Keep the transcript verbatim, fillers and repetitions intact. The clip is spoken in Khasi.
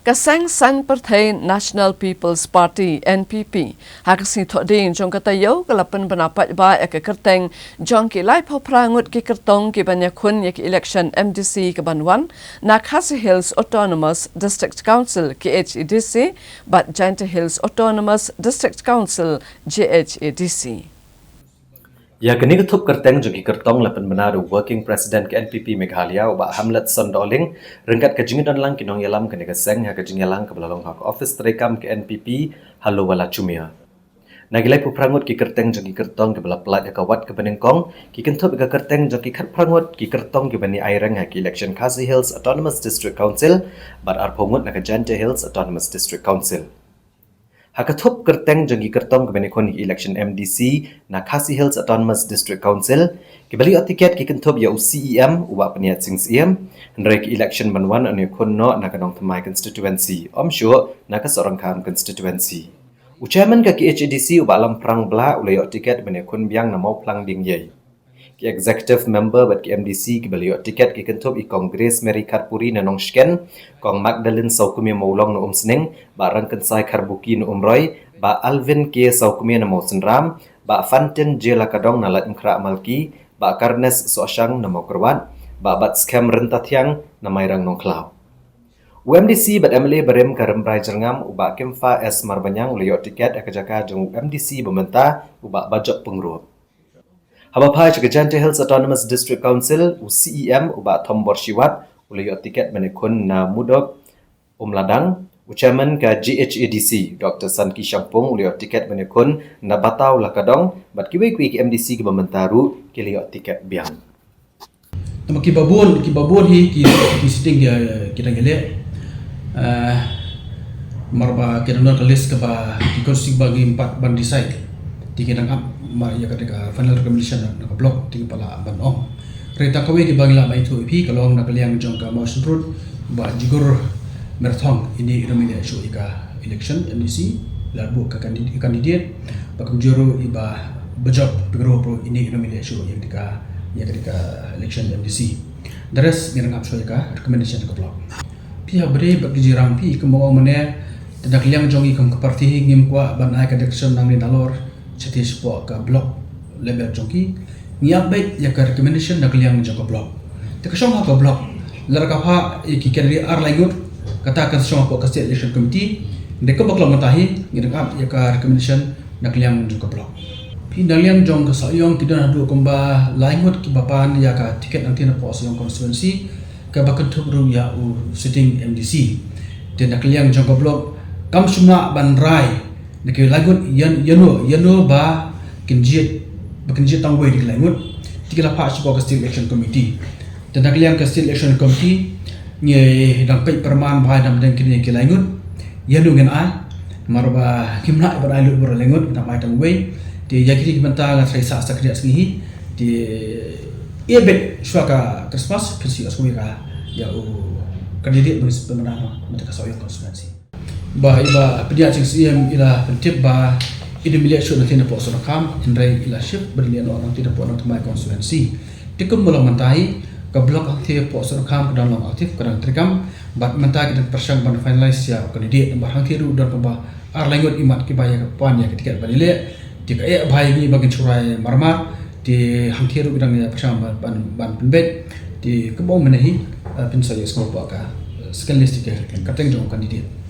Ka seng saiñ pyrthei National People's Party, N P P, ha ka sngi Thohdieng jong ka taïew ka la pynbna paidbah ïa ka kyrteng jong ki laiphew phra ngut ki kyrtong kiban ïakhun ïa ka election M D C kaban wan na Khasi Hills Autonomous District Council, K H A D C, bad Jaintia Hills Autonomous District Council, J H A D C. Ïa kane ka thup kyrteng jong ki kyrtong la pynbna da u Working President ka N P P Meghalaya, u Bah Hamletson Dohling, ryngkat ka jingdon lang ki nongïalam kane ka seng ha ka jingïalang kaba la long ha ka office treikam ka N P P ha Lower Lachumiere. Na ki laiphew phra ngut ki kyrteng jong ki kyrtong kiba la pynlait ha ka wad kaba nyngkong, ki kynthup ïa ka kyrteng jong ki khatphra ngut ki kyrtong kiban ïai reng ha ka election Khasi Hills Autonomous District Council, bad arphew ngut na ka Jaintia Hills Autonomous District Council. Ha ka thup kyrteng jong ki kyrtong kiban ïakhun ïa ka election M D C na Khasi Hills Autonomous District Council, kiba la ïoh tiket ki kynthup ïa u C E M, u Bah Pynïaid Sing Syiem, hynrei ka election ban wan yn ïakhun noh na ka Nongthymmai constituency, ym shuh na ka Sohryngkham constituency. U Chairman ka K H A D C, u Bah Lamphrang Blah, u la ïoh tiket ban ïakhun biang na Mawphlang Diengïei. Ki executive member bad ki M D C kiba la ïoh tiket ki kynthup i Kong Grace Mary Kharpuri na Nongshken, Kong Magdalene Sawkmie Mawlong na Umsning, Bah Rangkynsai Kharbuki na Umroi, Bah Alvin K Sawkmie na Mawsynram, Bah Fantin J Lakadong na Laitumkhrah Malki, Bah Karnes Sohshang na Mawkyrwat, Bah Batskhem Ryntathiang na Mairang Nongkhlaw. U M D C bad M L A barim ka Rambrai Jyrngam, u Bah Kimfa S Marbaniang, u la ïoh tiket ha ka jaka jong u M D C ba mynta, u Bah Bajop Pyngrope. Haba phai sha ka Jaintia Hills Autonomous District Council, u C E M, u Bah Thombor Shiwat, u la ïoh tiket ban ïakhun na Mudop Umladang, u Chairman ka J H A D C, Doctor Sanki Shangpung, u la ïoh tiket ban ïakhun na Bataw Lakadong, bad kiwei kiwei ki M D C kiba mynta ruh ki la ïoh tiket biang. Namar kiba bun, kiba bun hi ki, ki sitting ki, ki dang ïaleh. Eh, marba ki dang don ka list kaba ki constituency ba ngim pat ban decide. Te ki dang ap mar ïa ka, ka final recommendation na ka block te ki pat la ban ong. Hynrei tang kawei kaba ngi lah ban ïathuh ïa phi ka long na ka liang jong ka Mawshynrut, Bah Jigur Myrthong ine i nym ïaleh shuh ïa ka election M D C, la buh ka candid-, candidate, bad kumjuh ruh i Bah Bajop Pyngrope ruh ine i nym ïaleh shuh ïa ka, ïa ka election M D C. The rest ngi dang ap shuh ïa ka recommendation ka block. Phi haba dei bad ki jingïarap phi kumba ong mynne, te na ka liang jong ngi kum ka party hi ngim kwah ban ai ka direction nangne nalor, shatei shapoh ka block level jong ki. Ngi ap beit ïa ka recommendation na ka liang jong ka block. Te ka shong ha ka block, lada ka phah ïa ki candidate ar lai ngut, kata kan shong hapoh ka State Election Committee. Te kumba ka long mynta hi, ngi dang ap ïa ka recommendation na ka liang jong ka block. Phi, na ka liang jong ka Sohiong ki don haduh kumba lai ngut kiba pan ïa ka ticket nangtei napoh Sohiong constituency, kaba kynthup ruh ïa u sitting M D C. Te na ka liang jong ka block kam shym lah ban rai na ki lai ngut ïa, ïano, ïano ba kin jied, ba kin jied tang uwei na ki lai ngut. Te ki la phah shapoh ka State Election Committee. Te na ka liang ka State Election Committee ngi dang peit pyrman bha ïa na bynta kine ki lai ngut, ïano ngin ai. Namar ba kim lah ban ai lut bun lai ngut, ngin ai tang uwei. Te ïa kine ki bynta nga tharai sa sa kane ka sngi hi. Te ïa beit shuwa ka Christmas phin sa ïohsngew ïa ka, ïa u candidate ba ngin sa pynbna na ka Sohiong constituency. Ba i Bah Pynïaid Sing Syiem i la pyntip ba i dang ym ïaleh shuh nangtei napoh Sohryngkham, hynrei i la shift ban ïaleh noh nangtei napoh Nongthymmai constituency. Te kumba long mynta hi, ka block hangtei hapoh Sohryngkham ka dang long active, ka dang treikam, bad mynta ki dang pyrshang ban finalize ïa u candidate, bad hangtei ruh don kumba ar lai ngut imat kiba ïa ka pan ïa ka ticket ban ïaleh. Te ka eh bha ïa ngi ba ngin shu rai marmar, te hangtei ruh ki dang ïa pyrshang ban, ban, ban pynbeit. Te kumba ong mynne hi, eh, phin sa ïohsngew hapoh ka, eh, second list te ka kyrteng jong u candidate.